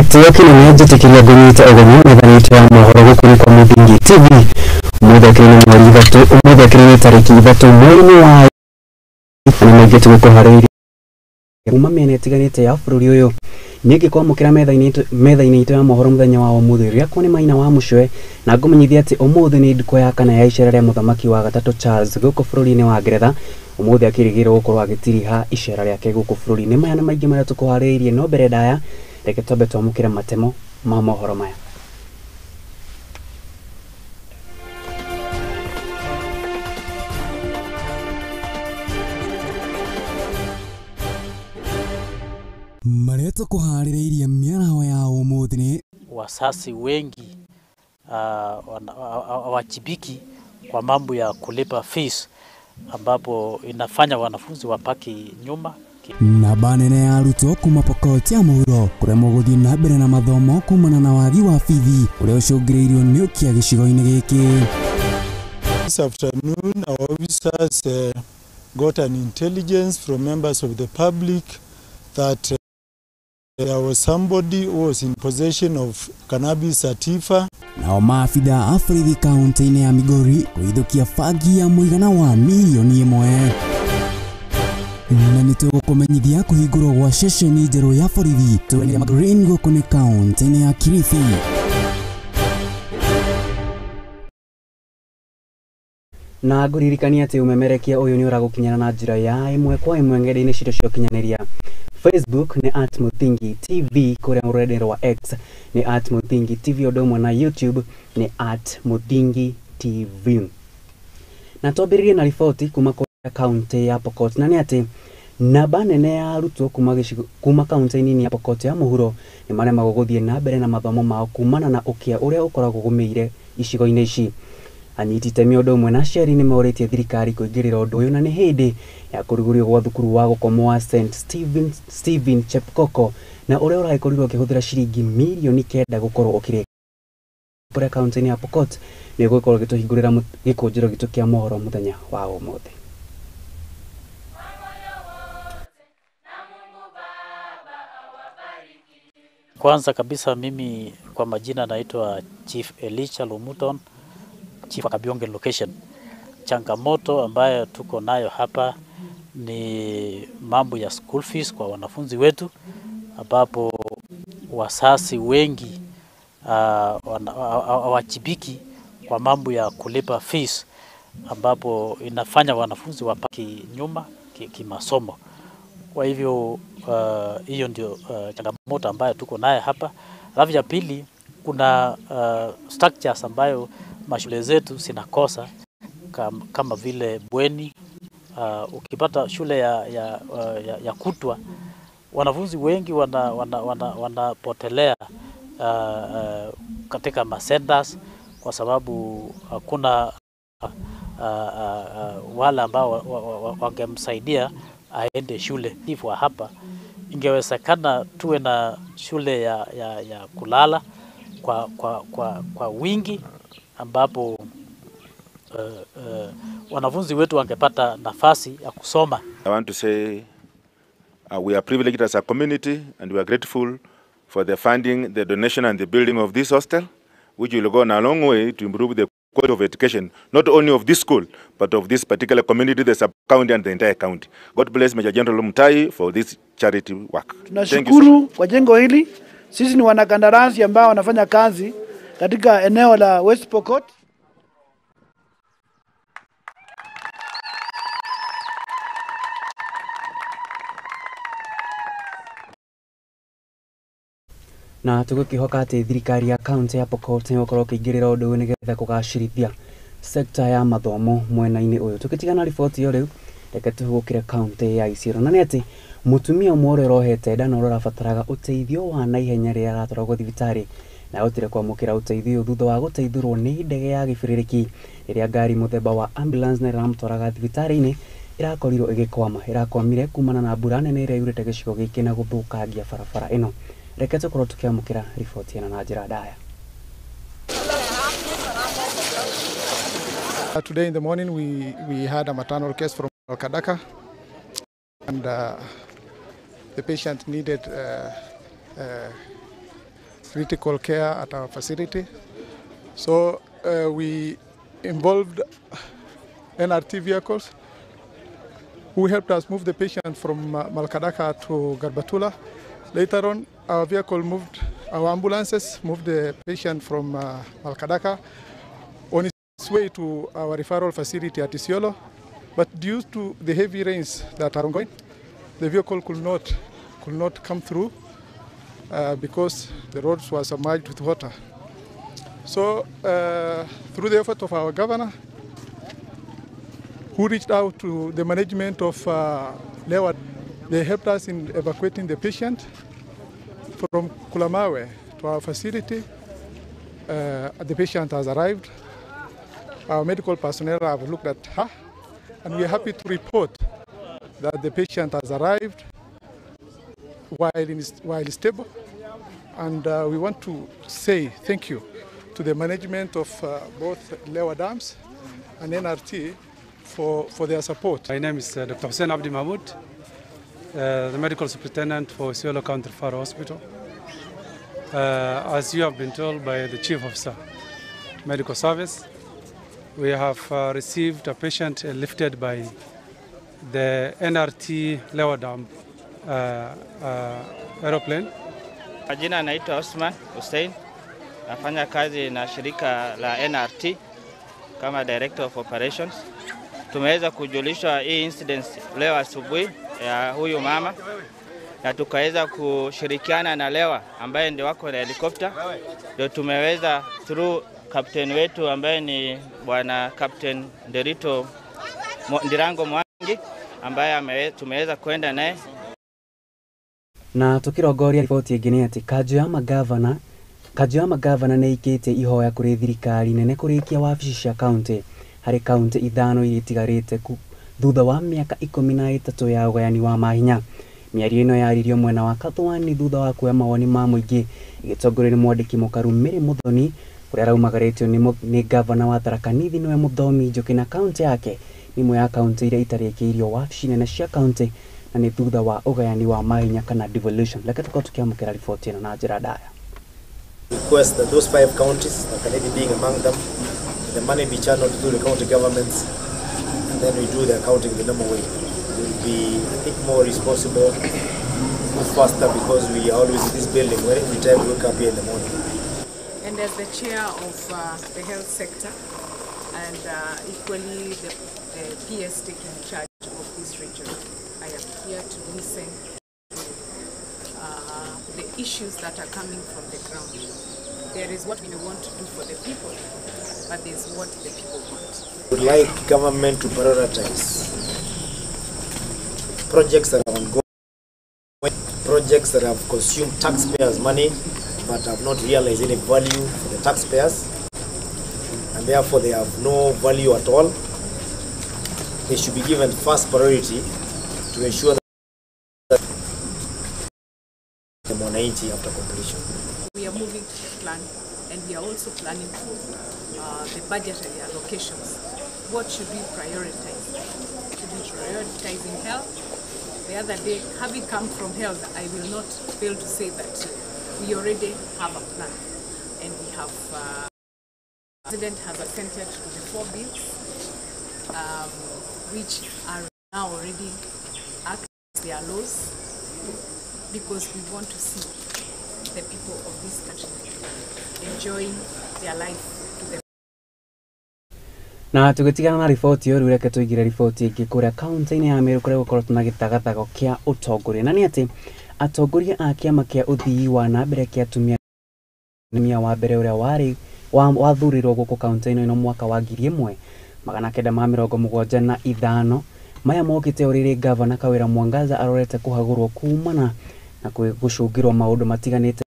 Gĩtĩo kĩnene njĩtĩkĩria ngũnyite ũgeni metha-inĩ ya mohoro gũkũ nĩ kwa Mũthingi TV. Ũmũthĩ akĩrĩ nĩ mweri ithatũ, ũmũthĩ akĩrĩ nĩ tarĩki 3 mweri-inĩ wa nĩ maingĩ tũgũkũharĩirie kuma mĩena ĩtiganĩte ya bũrũri ũyũ. Niĩ ngĩkwamũkĩra metha-inĩ itũ ya mohoro mũthenya wa ũmũthĩ, rĩakwa nĩ Maina wa Mũcwe, na ngũmenyithia atĩ ũmũthĩ nĩ ndukũ ya kana ya icera rĩa mũthamaki wa gatatũ Charles gũkũ bũrũri-inĩ wa Ngeretha. Ũmũthĩ akĩrĩgĩrĩrwo gũkorwo agĩtiriha icera rĩake gũkũ bũrũri-inĩ. Maya nĩ maingĩ marĩa tũkũharĩirie, no mbere ndaya reke twambe twamũkĩre matemo ma mohoro maya. Marĩa tũkũharĩrĩirie mĩaraho ya ũmũthĩ nĩ wasasi wengi hawajibiki kwa mambo ya kulipa fees, ambapo inafanya wanafunzi wapaki nyuma. Namba nene ya arutwo kuma Pokot ya mũhuro kũremwo gũthiĩ na mbere na mathomo kumana na wagi wa bithi ũrĩa ũcũngĩrĩirio nĩ ũkĩa gĩcigo-inĩ gĩkĩ. This afternoon our officers got an intelligence from members of the public that there was somebody who was in possession of cannabis sativa. Nao maabitha a borithi kaunti-inĩ ya Migori kũhithũkia bangi ya mũigana wa mirioni 1. Na nĩ tũgũkũmenyithia kũhingũrwo gwa ceceni njerũ ya borithi tũrĩa Green gũkũ nĩ kaunti-inĩ ya Kilifi. Na ngũririkania atĩ ũmemerekia ũyũ nĩ ũragũkinyĩra na njĩra ya ĩmwe kwa ĩmwe ng'enda-inĩ citũ cia ũkinyanĩria. Facebook nĩ @Muthingi TV, kũrĩa rũrenda rwa X nĩ @Muthingi TV, ũndũ ũmwe na YouTube nĩ @Muthingi TV. Na twambĩrĩrie na riboti kuma kũrĩa kaunti ya Pokot, na nĩ atĩ namba nene ya arutwo kuma kaunti nini ya Pokot ya mũhuro nĩ maremagwo gũthiĩ na mbere na mathomo mao kumana na ũkĩa ũrĩa ũkoragwo ũgũmĩire icigo-inĩ ici. Anyiti itemi ũndũ ũmwe na aciari nĩ morĩtie thirikari kũingĩrĩra ũndũ ũyũ, na nĩ hĩndĩ ya kũrugũrio gwa thukuru wa gũkomwo wa St Stephen Chepkoko, na ũrĩa ũragĩkorirwo ũkĩhũthĩra ciringi mirioni 9 gũkorwo ũkĩrĩka kũrĩa kaunti-inĩ ya Pokot. Nĩ gũgĩkorwo gĩtũhingũrĩra gĩkũnjĩro gitũ kĩa mohoro mũthenya wa ũmũthĩ. Kwanza kabisa mimi kwa majina naitwa Chief Elisha Lumuton, Chief wa Kabionge location. Changamoto ambayo tuko nayo hapa ni mambo ya school fees kwa wanafunzi wetu, ambapo wasasi wengi hawajibiki kwa mambo ya kulipa fees, ambapo inafanya wanafunzi wapaki nyuma kimasomo. Kwa hivyo hiyo ndio changamoto ambayo tuko nayo hapa. Alafu ya pili, kuna structures ambayo mashule zetu zinakosa kama vile bweni. Ukipata shule ya kutwa, wanafunzi wengi wanapotelea katika masendas kwa sababu hakuna wale ambao wangemsaidia aende shule. Hivyo hapa ingewezekana tuwe na shule ya kulala kwa wingi, ambapo wanafunzi wetu wangepata nafasi ya kusoma. I want to say we are privileged as a community and we are grateful for the funding, the donation and the building of this hostel, which will go a long way to improve the quality of education, not only of this school, but of this particular community, the sub-county and the entire county. God bless Major General Mutai for this charity work. Tunashukuru kwa jengo hili. Sisi ni wanakandarasi ambao wanafanya kazi katika eneo la West Pokot. Na tũgũkĩhoka atĩ thirikari ya kaunti ya Pokot nĩ gũkorwo ĩkĩingĩrĩra ũndũ ũyũ nĩgetha kũgacĩrithia sekta ya mathomo mwena-inĩ ũyũ. Tũgĩtigana riboti ĩyo rĩu, reke tũhũgũkĩre kaunti ya Isiolo, na nĩ atĩ mũtumia ũmwe ũrĩa ũrohete nda na ũrĩa ũrabataraga ũteithio wa naihenya rĩrĩa aratwaragwo thibitarĩ na ahotire kwamũkĩra ũteithio thutha wa gũteithũrwo nĩ ndege ya gĩbĩrĩrĩki rĩrĩa ngari mũthemba wa ambulance na ĩramũtwaraga thibitarĩ-inĩ ĩrakorirwo ĩgĩkwama. Ĩrakwamire kumana na mbura nene ĩrĩa yurĩte gĩcigo gĩkĩ na gũthũkangia barabara ĩno. Reke tũkorwo tũkĩamũkĩra riboti ĩno na njĩra ndaya. Today in the morning we had a maternal case from Kadaka, and the patient needed critical care at our facility. So we involved NRT vehicles who helped us move the patient from Malkadaka to Garbatula. Later on, our vehicle moved, our ambulances moved the patient from Malkadaka on its way to our referral facility at Isiolo. But due to the heavy rains that are ongoing, the vehicle could not come through because the roads were submerged with water. So through the effort of our governor, who reached out to the management of Lewa, they helped us in evacuating the patient from Kulamawe to our facility. The patient has arrived. Our medical personnel have looked at her, and we are happy to report that the patient has arrived while stable. And we want to say thank you to the management of both Lewa Dams and NRT for their support. My name is Dr. Hussein Abdi Mahmoud, the medical superintendent for Isiolo County Referral Hospital. As you have been told by the Chief Officer, Medical Service, we have received a patient lifted by the NRT Lewa Dam aeroplane. Majina naitwa Osman Hussein, nafanya kazi na shirika la NRT kama Director of Operations. Tumeweza kujulishwa hii incident leo asubuhi ya huyu mama, na tukaweza kushirikiana na Lewa ambaye ndio wako na helicopter, ndio tumeweza through captain wetu ambaye ni bwana Captain Nderito Ndirango Mwangi ambaye tumeweza kwenda naye. Na tukirongoria riboti ĩngĩ nĩ atĩ kanjũ ya magavana nĩ ĩikĩtie ihoya kũrĩ thirikari nene kũrĩkia wabici cia kaunti harĩ kaunti 5 iria itigarĩte thutha wa mĩaka 13 ya ũgayani wa mahinya. Mĩario ĩno yaririo mwena wa Kathwani thutha wa kuoya mawoni ma mũingĩ ĩgĩtongorio nĩ mwandĩki mũkaru Mary Muthoni ũrĩa araumagarĩtio nĩ gavana wa Tharaka Nithi nĩwe Mũthomi Njoki, na kaunti yake nĩ ĩmwe ya kaunti iria itarĩkĩirio wabici nene cia kaunti na nĩ thutha wa ũgayani wa mahinya kana devolution. Reke tũkorwo tũkĩamũkĩra riboti ĩno na njĩra ndaya. Request that those 5 counties, Tharaka Nithi being among them, the money be channeled through the county governments, and then we do the accounting the normal way. We'll be, I think, more responsible, move faster, because we are always in this building every time we wake up here in the morning. And as the chair of the health sector and equally the PS taking charge of this region, I am here to listen to the issues that are coming from the ground. There is what we want to do for the people, but there's what the people want. We would like government to prioritize projects that are ongoing, projects that have consumed taxpayers' money but have not realized any value for the taxpayers, and therefore they have no value at all. They should be given first priority to ensure that the mwananchi after completion. We are moving to the plan, and we are also planning for the budgetary allocations. What should we prioritize? Should we prioritize in health? The other day, having come from health, I will not fail to say that we already have a plan, and we have the President has assented to the 4 bills, which are now already acts, their laws, because we want to see the people of this country enjoying their life to the. Na tũgĩtigana na riboti ĩyo rĩu reke tũingĩre riboti ĩngĩ kũrĩa kaunti-inĩ ya Meru kũrĩa gũkoretwo na gĩtagathago kĩa ũtongoria, na nĩ atĩ atongoria a kĩama kĩa ũthii wa na mbere kĩa atumia wa mbere ũrĩa warĩ wathurirwo gũkũ kaunti-inĩ ĩno mwaka wa 1975 maya mokĩte o rĩrĩ gavana Kawĩra Mwangaza arorete kũhagũrwo kumana na gũcũngĩrwo maũndũ matiganĩte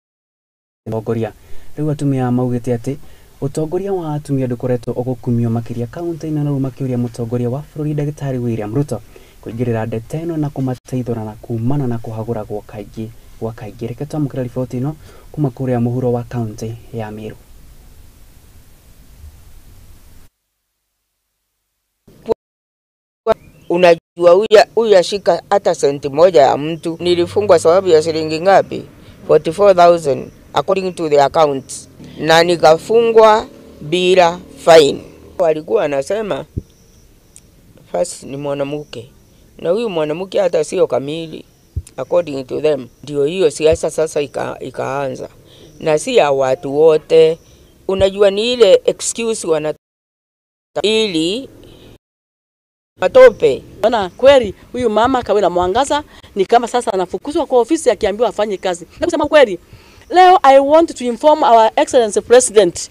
ũtongoria. Rĩu atumia maugĩte atĩ ũtongoria wa atumia ndũkoretwo ũgũkumio makĩria kaunti-inĩ, na rĩu makĩũria mũtongoria wa bũrũri Ndagĩtarĩ William Ruto kũingĩrĩra ndete ĩno na kũmateithũra na kumana na kũhagũragwo kaingĩ gwa kaingĩ. Reke twamũkĩra riboti ĩno kuma kũrĩa mũhuro wa kaunti ya Meru. Unajua huyu ashika hata senti moja ya mtu. Nilifungwa sababu ya shilingi ngapi? 44,000. according to the accounts, na nikafungwa bila fine. Walikuwa wanasema first ni mwanamke, na huyu mwanamke hata sio kamili according to them. Ndio hiyo siasa sasa ikaanza, na si ya watu wote. Unajua ni ile excuse wana ili matope. Ona kweli huyu mama Kawira Mwangaza ni kama sasa anafukuzwa kwa ofisi akiambiwa afanye kazi. Na kusema kweli, leo I want to inform our Excellency President,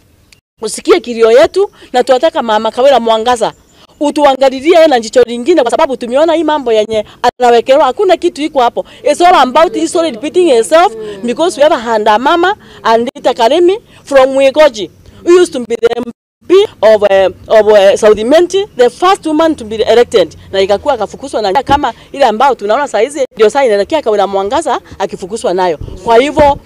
usikie kilio yetu, na tunataka mama Kawira Mwangaza utuangalilie na jicho lingine, kwa sababu tumeona hii mambo yenye anawekewa hakuna kitu iko hapo. It's all about history repeating itself, because we have a mama Anita Karimi from Mwigoji, who used to be the MP of South Imenti, the first woman to be elected, na ikakuwa akafukuzwa na kama ile ambayo tunaona saa hizi ndio sasa inaelekea Kawira Mwangaza akifukuzwa nayo. Kwa hivyo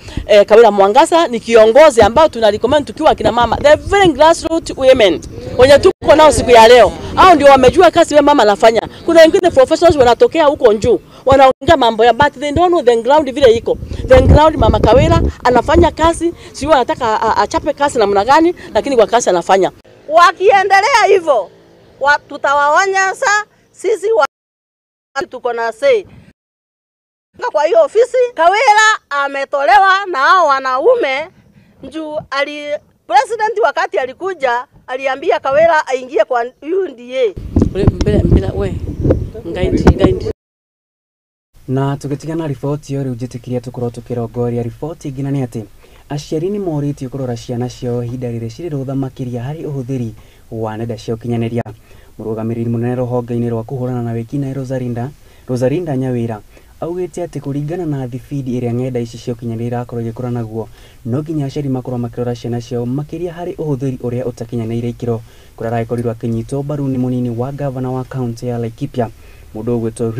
Kawira Mwangaza ni kiongozi ambao tuna recommend tukiwa kina mama, the very grassroots women wenye tuko nao siku ya leo, hao ndio wamejua kazi wewe mama anafanya. Kuna wengine professionals wanatokea huko juu wanaongea mambo ya, but they don't know the ground vile iko. The ground mama Kawira anafanya kazi, sio anataka achape kazi namna gani, lakini kwa kazi anafanya. Wakiendelea hivyo tutawaonyesha sisi tuko na say. Kwa hiyo ofisi Kawira ametolewa na hao wanaume juu president wakati alikuja aliambia Kawira aingie kwa UNDA. Mbele we ngaindi. Na tugitigana riboti yo riu njitikiria tukorwo tukirongoria riboti ingĩ, na nĩ atĩ aciari nĩ morĩtio kũrora ciana ciao ihinda rĩrĩ cirĩ rũtha makĩria harĩ ũhũthĩri wa nenda cia ũkinyanĩria. Mũrũgamĩrĩri mũnene rũhonge-inĩ rwa kũhũrana na wĩkinaĩ Rosarinda Nyawĩra augĩte atĩ kũringana na thibindi ĩrĩa ng'enda ici cia ũkinyanĩria irakorwo igĩkũra naguo, no nginya aciari makorwo makĩrora ciana ciao makĩria harĩ ũhũthĩri ũrĩa ũtakinyanĩire ikĩro, kũrĩa aragĩkorirwo akĩnyitwo mbaru nĩ mũnini wa gavana wa kaũntĩ ya Laikipia mũndũ ũgwĩtwo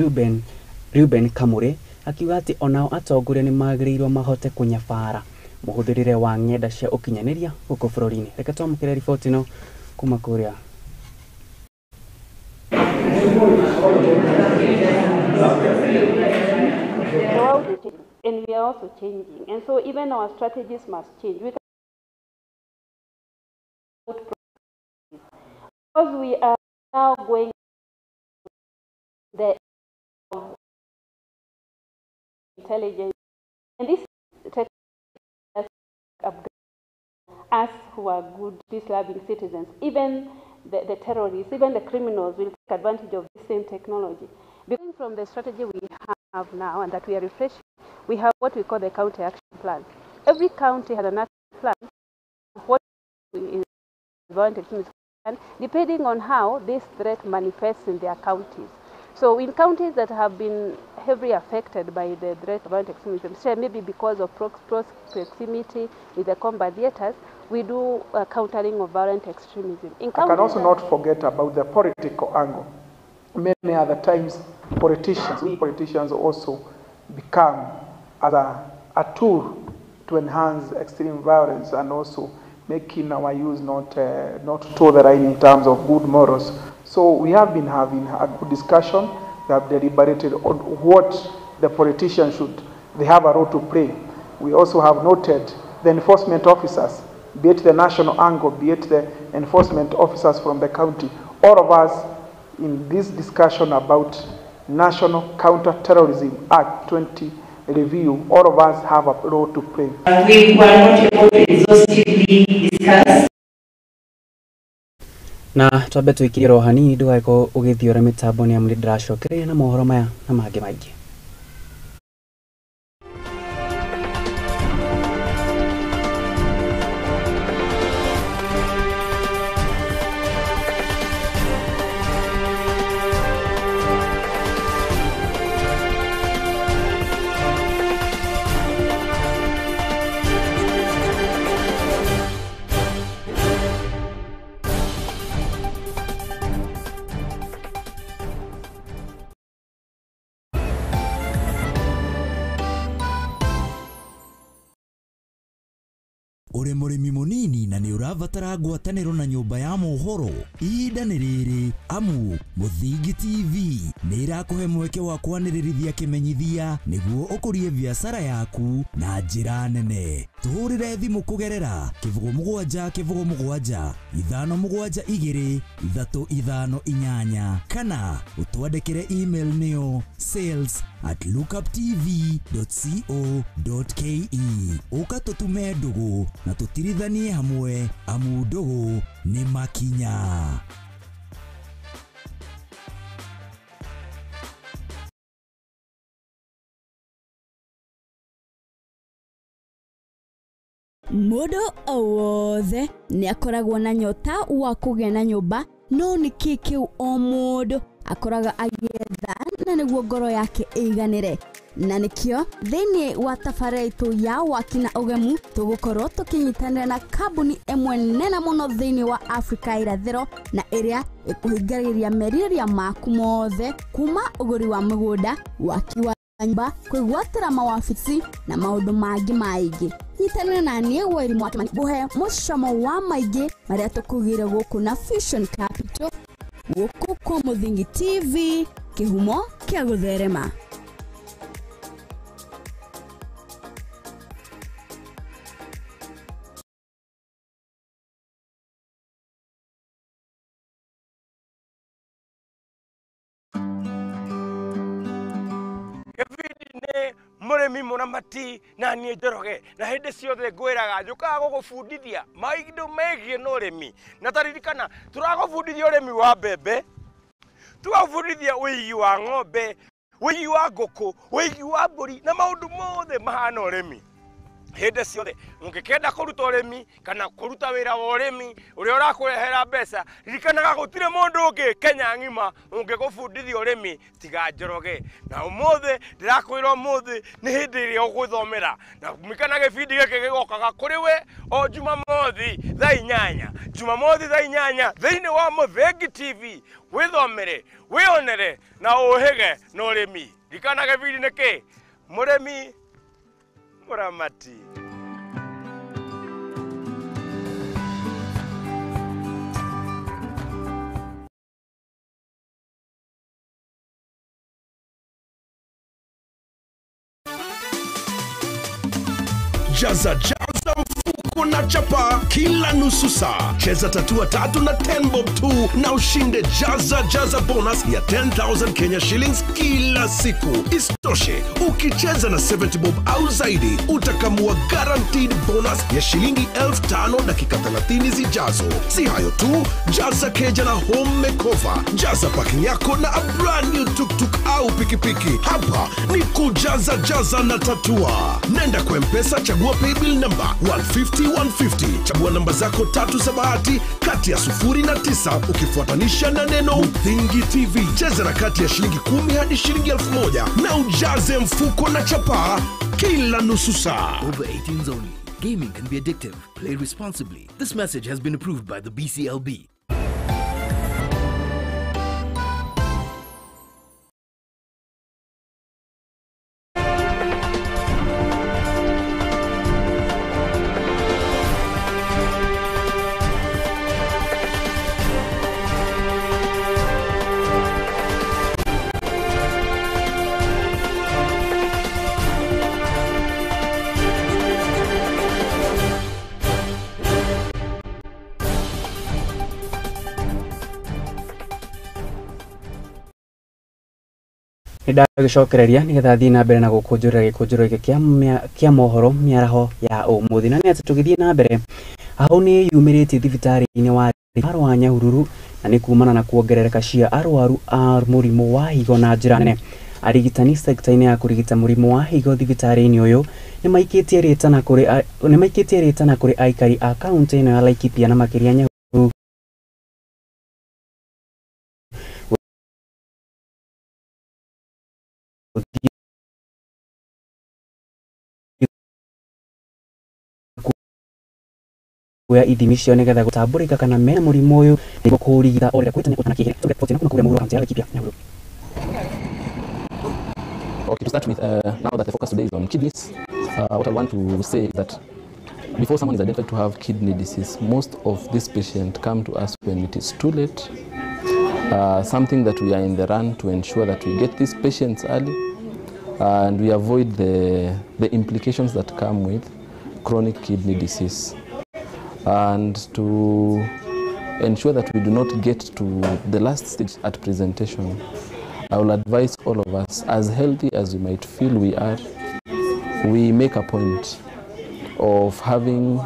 Reuben Kamure, akiuga atĩ onao atongoria nĩ magĩrĩirwo mahote kũnyabara mũhũthĩrĩre wa ng'enda cia ũkinyanĩria gũkũ bũrũri-inĩ. Reke twamũkĩre riboti ĩno kuma kũrĩa. And we are also changing, and so even our strategies must change. We because we are now going the intelligence, and this us who are good peace-loving citizens, even the terrorists, even the criminals will take advantage of the same technology. Because from the strategy we have now and that we are refreshing, we have what we call the county action plan. Every county has an action plan, what is depending on how this threat manifests in their counties. So in counties that have been heavily affected by the threat of violent extremism, say maybe because of proximity with the combat theaters, we do countering of violent extremism. In I can also not forget about the political angle. Many other times, politicians also become as a tool to enhance extreme violence and also making our youth not toe the line in terms of good morals. So we have been having a good discussion. We have deliberated on what the politicians should, they have a role to play. We also have noted the enforcement officers, be it the national angle, be it the enforcement officers from the county, all of us in this discussion about National Counter-Terrorism Act 20 review, all of us have a role to play. We were not able to exhaustively discuss. Na twambe twikirie ro hanini ndugagĩkorwo ũgĩthiora mĩtambo nĩ amu nĩndĩracokereria na mohoro maya na mangĩ maingĩ. Uri murimi munini na ni urabatara ngwataniro na nyumba ya mohoro, ihinda ni riri amu Muthingi TV ni irakuhe mweke wa kwanĩrĩrithia kĩmenyithia nĩguo ũkũrie biacara yaku na njĩra nene. Tũhũrĩre thimũ kũgerera 07 07 5 7 2 3 5 8 kana ũtwandĩkĩre email nĩyo sales@lookuptv.co.ke. Ũka tũtume ndũgũ na tũtirithanie hamwe, amu ndũgũ nĩ makinya. Mũndũ o wothe nĩ akoragwo na nyota wa kũgĩa na nyũmba, no nĩ kĩ kĩu o mũndũ akoraga agĩetha na nĩguo ngoro yake ĩiganĩre. Na nĩkĩo thĩinĩ wa tabarĩra itũ ya waki na ũgemu tũgũkorwo tũkĩnyitanĩra na kambuni ĩmwe nene mũno thĩinĩ wa Afrika irathĩro, na ĩrĩa ĩkũhingagĩria merirĩria maku mothe kuma ũgũri wa mũgũnda, waki wa nyũmba, kwĩgwatĩra mawabici na maũndũ mangĩ maingĩ. Nyitanĩra na niĩ Wairimu wa Kimani ngũhe mũcamo wa maingĩ marĩa tũkugĩire gũkũ na Fusion Capital, gũkũ kwa Mũthingi TV, kĩhumo kĩa gũtherema. Mũrĩmi mũramati na niĩ Njoroge, na hĩndĩ ciothe ngwĩraga njũkaga gũgũbundithia maũndũ megiĩ na ũrĩmi, na taririkana tũragũbundithia ũrĩmi wa mbembe, tũgagũbundithia ũigi wa ng'ombe, ũigi wa ngũkũ, ũigi wa mbũri na maũndũ mothe mahana ũrĩmi. Hĩndĩ ciothe ũngĩkenda kũruta ũrĩmi kana kũruta wĩra wa ũrĩmi ũrĩa ũrakũrehera mbeca, ririkanaga gũtirĩ mũndũ ũngĩ Kenya ng'ima ũngĩgũbundithia ũrĩmi tiga Njoroge. Na ũmũthĩ ndĩrakwĩra ũmũthĩ nĩ hĩndĩ ĩrĩa ũgwĩthomera, na ririkana gĩbindi gĩkĩ gĩgokaga kũrĩ we o Jumamothi thaa 8, Jumamothi thaa 8 thĩinĩ wa Mũthingi TV. Wĩthomere, wĩonere na ũhĩge na ũrĩmi. Ririkana gĩbindi nĩ kĩ? Mũrĩmi mũramati. Jaza jaza mfuko na chapa kila nusu saa. Cheza tatua 3 na 10 bob tu na ushinde jaza jaza bonus ya 10,000 Kenya shillings kila siku. Isitoshe, ukicheza na 70 bob au zaidi utakamua guaranteed bonus ya shilingi 5,000 dakika 30 zijazo. Si hayo tu, jaza keja na home makeover, jaza parking yako na a brand new tuk-tuk au pikipiki. Hapa ni kujaza jaza na tatua. Nenda kwa M-Pesa, chagua paybill number 150 150. Chagua namba zako 3 za bahati kati ya 0 na 9 ukifuatanisha na neno Muthingi TV. Cheza na kati ya shilingi 10 hadi shilingi 1,000 na ujaze mfuko na chapaa kila nusu saa. Over 18s only. Gaming can be addictive. Play responsibly. This message has been approved by the BCLB. Nĩndagĩcokereria nĩgetha thiĩ na mbere na gũkũnjũrĩra gĩkũnjũro gĩkĩ kĩa mohoro mĩaraho ya ũmũthĩ. Na nĩ atĩ tũgĩthiĩ na mbere, hau nĩ yumĩrĩtie thibitarĩ-inĩ wa wa Nyahururu na nĩ kumana na kuongerereka cia arwaru a mũrimũ wa higo na njĩra nene. Arigitani sekta-inĩ ya kũrigita mũrimũ wa higo thibitarĩ-inĩ ũyũ nĩmaikĩtie rĩtana kũrĩ aikari a kaũntĩ ĩno ya Laikipia na makĩria Nyahururu kuoya ithimi ciao nĩgetha gũtambũrĩka kana mena mũrimũ ũyũ nĩguo kũũrigita o rĩrĩa kwĩtana kĩhĩra. Kuma kũrĩa mũhuro kaũntĩ ya Laikipia, Nyahururu. Okay, to start with, now that the focus today is on kidneys, what I want to say is that before someone is identified to have kidney disease, most of these patients come to us when it is too late. Something that we are in the run to ensure that we get these patients early and we avoid the implications that come with chronic kidney disease. And to ensure that we do not get to the last stage at presentation, I will advise all of us, as healthy as we might feel we are, we make a point of having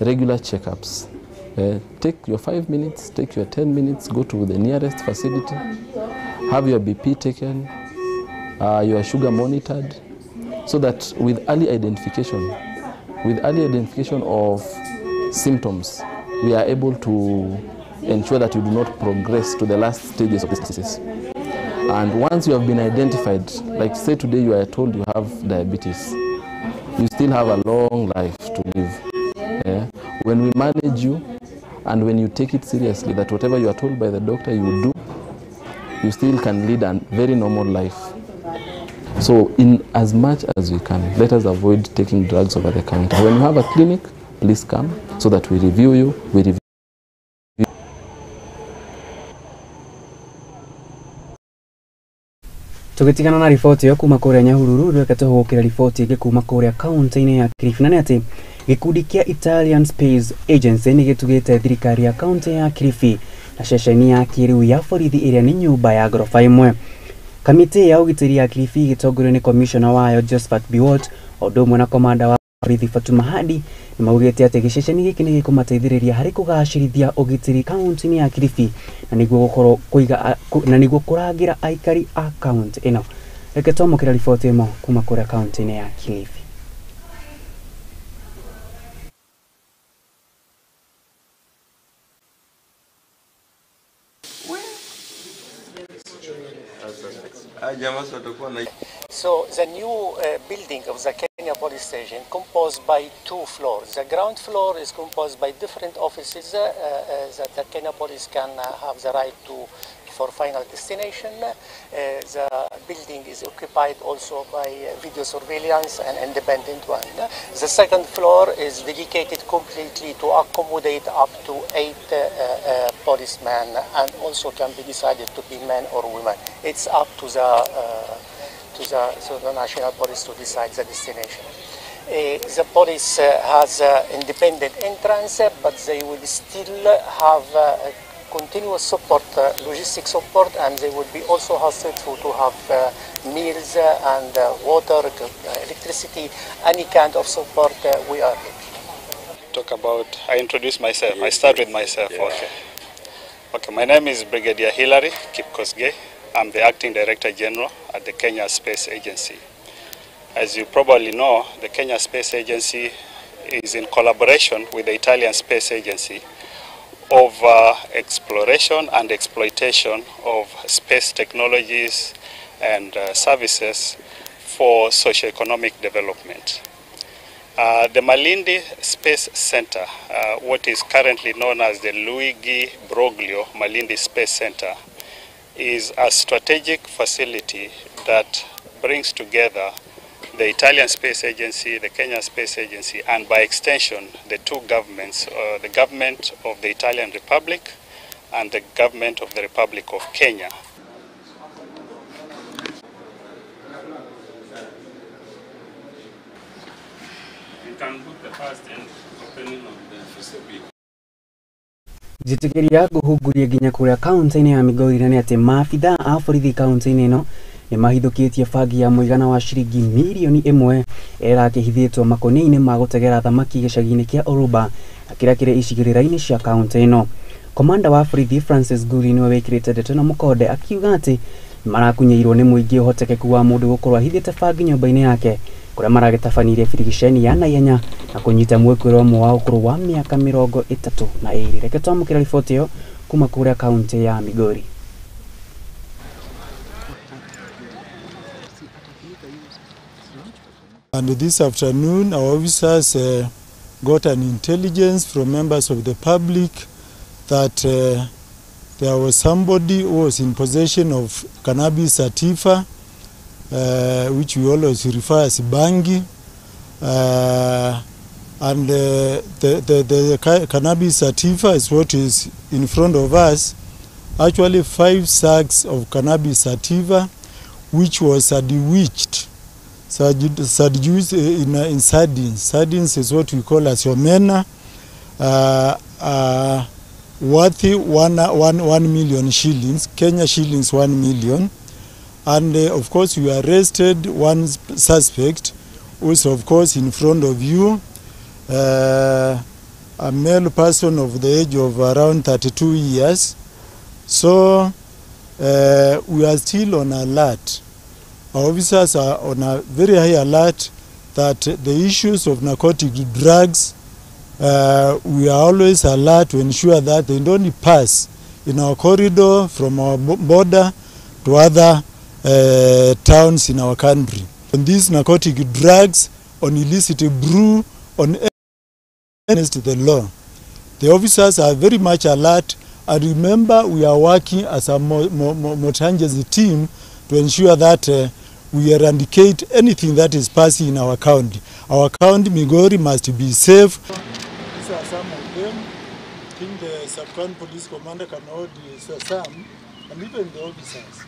regular checkups. Take your 5 minutes, take your 10 minutes, go to the nearest facility, have your BP taken, your sugar monitored, so that with early identification of symptoms, we are able to ensure that you do not progress to the last stages of this disease. And once you have been identified, like say today you are told you have diabetes, you still have a long life to live. Yeah? When we manage you and when you take it seriously, that whatever you are told by the doctor you will do, you still can lead a very normal life. So in as much as we can, let us avoid taking drugs over the counter. When you have a clinic, please come so that we review you, we review. Tugitigana na riboti ĩyo kuma kũrĩa Nyahururu, reke tũhũgũkĩre riboti ĩngĩ kuma kũrĩa kaunti-inĩ ya Kilifi, na nĩ atĩ gĩkundi kĩa Italian Space Agency nĩ gĩtugĩte thirikari ya kaunti ya Kilifi na ceceni ya kĩrĩu ya borithi ĩrĩa nĩ nyũmba ya ngoroba ĩmwe. Kamĩtĩ ya ũgitĩri ya Kilifi ĩgĩtongorio nĩ komishona wayo Josephat Biwott o ũndũ ũmwe na komanda wa borithi Fatuma Hadi nĩ maugĩte atĩ gĩceceni gĩkĩ nĩ gĩkũmateithĩrĩria harĩ kũgacĩrithia ũgitĩri kaunti-inĩ ya Kilifi na nĩguo gũkorwo kũiga na nĩguo kũrangĩra aikari a kaunti ĩno. Reke twamũkĩre riboti ĩno kuma kũrĩa kaunti-inĩ ya Kilifi. So the new building of the Kenya Police Station composed by 2 floors. The ground floor is composed by different offices that the Kenya Police can have the right to for final destination. The building is occupied also by video surveillance and independent one. The second floor is dedicated completely to accommodate up to 8 policemen, and also can be decided to be men or women. It's up to the National Police to decide the destination. The police has independent entrance, but they will still have continuous support, logistic support, and they will be also hosted to have meals and water, electricity, any kind of support we are here. Talk about, I introduce myself. Yes, I start with myself. Yeah. Okay. Okay, my name is Brigadier Hilary Kipkosgei. I'm the Acting Director General at the Kenya Space Agency. As you probably know, the Kenya Space Agency is in collaboration with the Italian Space Agency over exploration and exploitation of space technologies and services for socioeconomic development. The Malindi Space Center, what is currently known as the Luigi Broglio Malindi Space Center, is a strategic facility that brings together the Italian Space Agency, the Kenya Space Agency, and by extension, the two governments, the government of the Italian Republic and the government of the Republic of Kenya. You can put the first and opening of the facility. Njĩtĩkĩria ngũhungurie nginya kũrĩa kaunti-inĩ ya Migori na nĩ atĩ maabitha a borithi kaunti-inĩ ĩno nĩ mahithũkĩtie bangi ya mũigana wa ciringi mirioni 1 ĩrĩa ĩrakĩhithĩtwo makũnia-inĩ ma gũtegera thamaki gĩcagi-inĩ kĩa Oruba na kĩrĩa kĩrĩ icigĩrĩra-inĩ cia kaunti ĩno. Komanda wa borithi Francis Guri nĩwe wĩkĩrĩte ndeto ĩno mũkonde akiuga atĩ nĩmarakunyeirwo nĩ mũingĩ ũhotekeku wa mũndũ gũkorwo ahithĩte bangi nyũmba-inĩ yake kũrĩa maragĩtabanirie birigiceni ya naihenya na kũnyita mwĩkũĩrwo ũmwe wa ũkũrũ wa mĩaka 32. Reke twamũkĩre riboti ĩyo kuma kũrĩa kaunti ya Migori. And this afternoon, our officers got an intelligence from members of the public that there was somebody who was in possession of cannabis sativa, which we always refer as bangi. And the cannabis sativa is what is in front of us. Actually, 5 sacks of cannabis sativa, which was bewitched seduced in sardines. Sardines is what we call as omena, worth 1 million shillings, Kenya shillings 1 million. And of course, we arrested one suspect, who is of course in front of you, a male person of the age of around 32 years. So we are still on alert. Our officers are on a very high alert that the issues of narcotic drugs, we are always alert to ensure that they don't pass in our corridor from our border to other towns in our country. On these narcotic drugs, on illicit brew, on against the law. The officers are very much alert, and remember we are working as a multi-agency team to ensure that we eradicate anything that is passing in our county. Our county, Migori, must be safe. These are some of them. I think the sub-county police commander can hold some, and even the officers.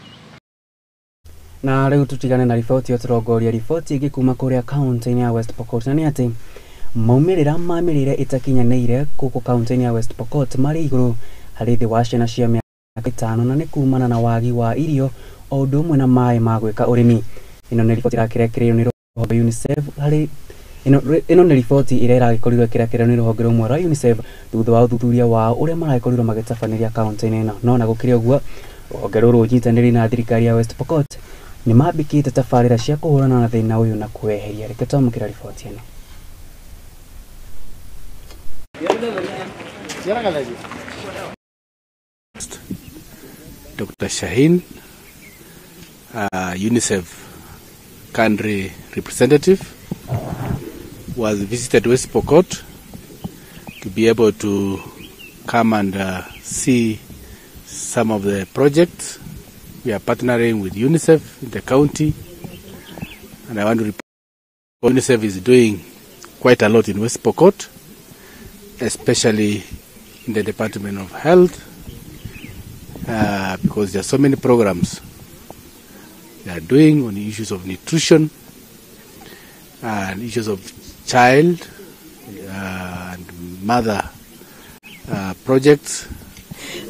Na rĩu tutigane na riboti ĩyo tũrongoria riboti ĩngĩ kuma kũrĩa kaunti-inĩ ya West Pokot, na nĩ atĩ maumĩrĩra ma mĩrĩre ĩtakinyanĩire gũkũ kaunti-inĩ ya West Pokot marĩ igũrũ harĩ thĩ wa ciana cia mĩaka 5, na nĩ kumana na wagi wa irio o ũndũ ũmwe na maĩ ma gwĩka ũrĩmi. Ĩno nĩ riboti ĩrakĩrekereirio nĩ rũhonge UNICEF harĩ ĩno nĩ riboti ĩrĩa ĩragĩkorirwo ĩkĩrekererio nĩ rũhonge rũmwe rwa UNICEF thutha wa ũthuthuria wao ũrĩa maragĩkorirwo magĩtabanĩria kaunti-inĩ ĩno. No na gũkĩrĩ ũguo, rũhonge rũrũ rũnyitanĩire na thirikari ya West Pokot nĩ mambĩkĩte tabarĩra cia kũhũrana na thĩna ũyũ na kũweheria. Reke twamũkĩra riboti ĩno. Dr. Shaheen, UNICEF country representative, was visited West Pokot to be able to come and see some of the projects. We are partnering with UNICEF in the county, and I want to report UNICEF is doing quite a lot in West Pokot, especially in the Department of Health, because there are so many programs they are doing on issues of nutrition and issues of child and mother projects.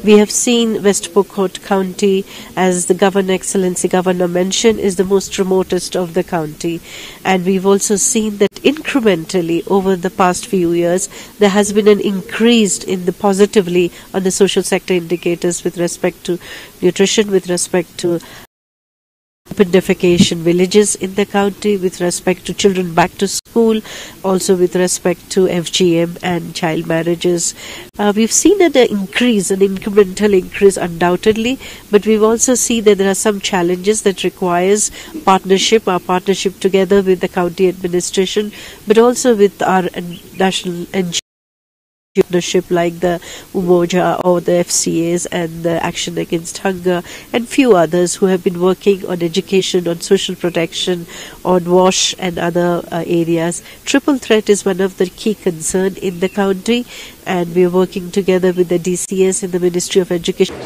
We have seen West Pokot County, as the Governor, Excellency Governor mentioned, is the most remotest of the county. And we've also seen that incrementally over the past few years, there has been an increase in the positively on the social sector indicators with respect to nutrition, with respect to open defecation villages in the county, with respect to children back to school, also with respect to FGM and child marriages. We've seen an increase, an incremental increase undoubtedly, but we've also seen that there are some challenges that requires partnership, our partnership together with the county administration, but also with our national NGO partnership like the Umoja or the FCAs and the Action Against Hunger and few others who have been working on education, on social protection, on WASH and other areas. Triple threat is one of the key concern in the county, and we are working together with the DCS and the Ministry of Education.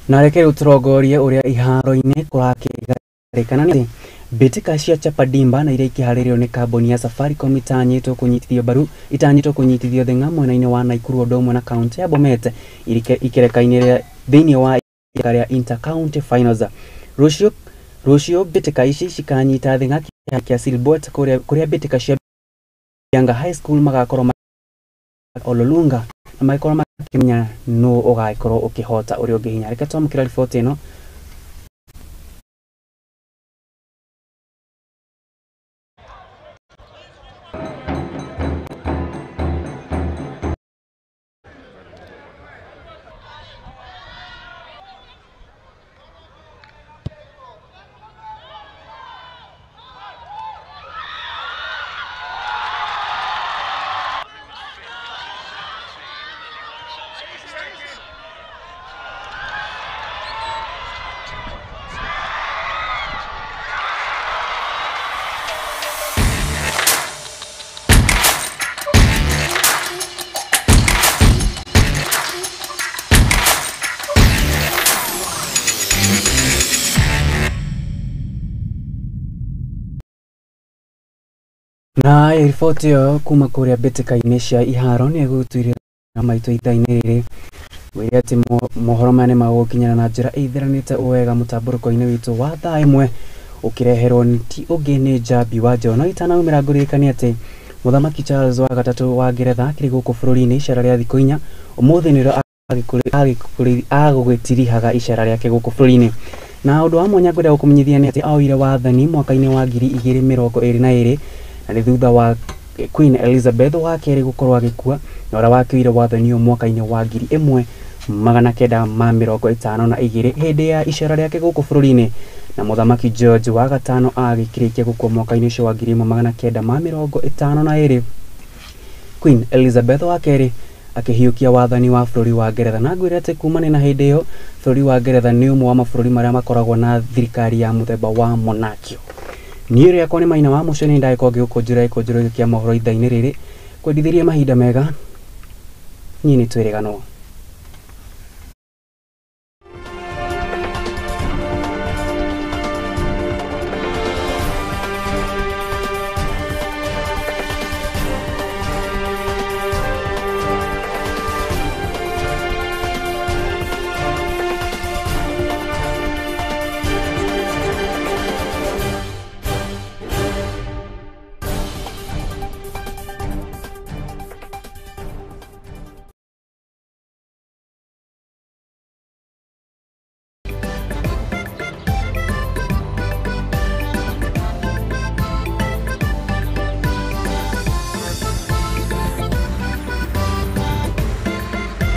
Na reke rĩu tũrongorie ũrĩa iharo-inĩ kũrakĩgarĩkana nĩ mbĩtĩka cia Chapadimba na iria ikĩharĩrĩrio nĩ kambuni ya Safaricom itanyĩtwo kũnyitithio mbaru itanyĩtwo kũnyitithio thĩng'a mwena-inĩ wa Nakuru ũndũ ũmwe na kaunti ya Bomet ikereka-inĩ rĩa thĩinĩ wa ikereka rĩa Inter-County Finals. Rũciũ mbĩtĩka ici cikanyita thĩng'a kĩa Silbot kũrĩa mbĩtĩka cia Bianga High School magakorwo Ololunga na magĩkorwo makĩmenya nũ ũgagĩkorwo ũkĩhota ũrĩa ũngĩ hinya. Reke twamũkĩra riboti ĩno. Na riboti ĩyo kuma kũrĩa mbĩtĩka-inĩ cia iharo nĩ ĩgũtwĩrĩra maitũ ithaa-inĩ rĩrĩ wĩre atĩ mohoro maya nĩ magũgũkinyĩra na njĩra ĩithĩranĩte wega mũtambũrũko-inĩ witũ wa thaa ĩmwe ũkĩreherwo nĩ ti ũngĩ nĩ Njambi wa Njono. Itanaumĩra ngũririkanie atĩ Mũthamaki Charles wa gatatũ wa Ngeretha akĩrĩ gũkũ bũrũri-inĩ icera rĩa thikũ inya, ũmũthĩ nĩrĩo agũgĩtirihaga icera rĩake gũkũ bũrũri-inĩ. Na ũndũ wa mwanya ngwenda gũkũmenyithia nĩ atĩ aoire wathani mwaka-inĩ wa 2022, na nĩ thutha wa Queen Elizabeth wa kerĩ gũkorwo agĩkua, na ũrĩa wakĩoire wathani ũyũ mwaka-inĩ wa 1952 hĩndĩ ya icera rĩake gũkũ bũrũri-inĩ. Na Mũthamaki George wa gatano agĩkĩrĩkia gũkua mwaka-inĩ ũcio wa 1952, Queen Elizabeth wa kerĩ akĩhiũkia wathani wa bũrũri wa Ngeretha. Na ngwĩre atĩ kumania na hĩndĩ ĩyo bũrũri wa Ngeretha nĩ ũmwe wa mabũrũri marĩa makoragwo na thirikari ya mũthemba wa monarchy. Niĩ rĩakwa nĩ Maina wa Mũcene, ndagĩkorwo ngĩgũkũnjĩra gĩkũnjĩro gĩkĩ kĩa mohoro ithaa-inĩ rĩrĩ, kwendithĩria mahinda mega, niĩ nĩ twĩrĩganwo.